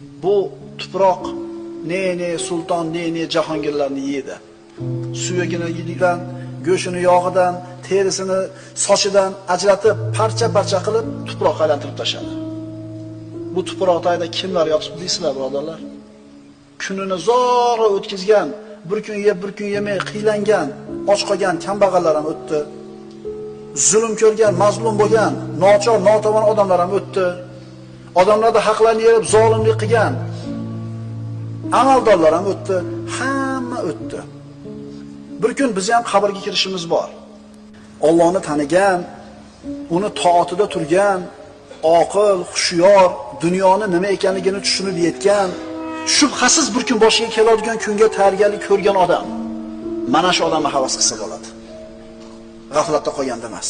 Bu tuproq ne-ne sulton, ne-ne jahongirlarni yedi. Suyagini yedigan, go'shini yog'idan, terisini sochidan ajratib, parcha-parcha qilib tuproqqa aylantirib tashladi. Bu tuproq tagida kimlar yotibdi deysizlar, birodarlar? Kunini zo'rg'a o'tkazgan, bir kun yeb, bir kun yemay qiylangan, och qolgan kambag'allar ham o'tdi. Zulm ko'rgan, mazlum bo'lgan, nochor, notavon odamlar ham o'tdi. Odamlarda haqlarini yerib zolimlik qilgan amaldorlar ham o'tdi, hamma o'tdi. Bir kun biz ham qabrga kirishimiz bor. Allohni tanigan, uni toatida turgan, oqil, hushyor, dunyoni nima ekanligini tushunib yetgan, shubhasiz bir kun boshiga keladigan kunga tayyorgarlik ko'rgan odam mana shu odamni havas qilsa bo'ladi. G'aflatda qolganda emas.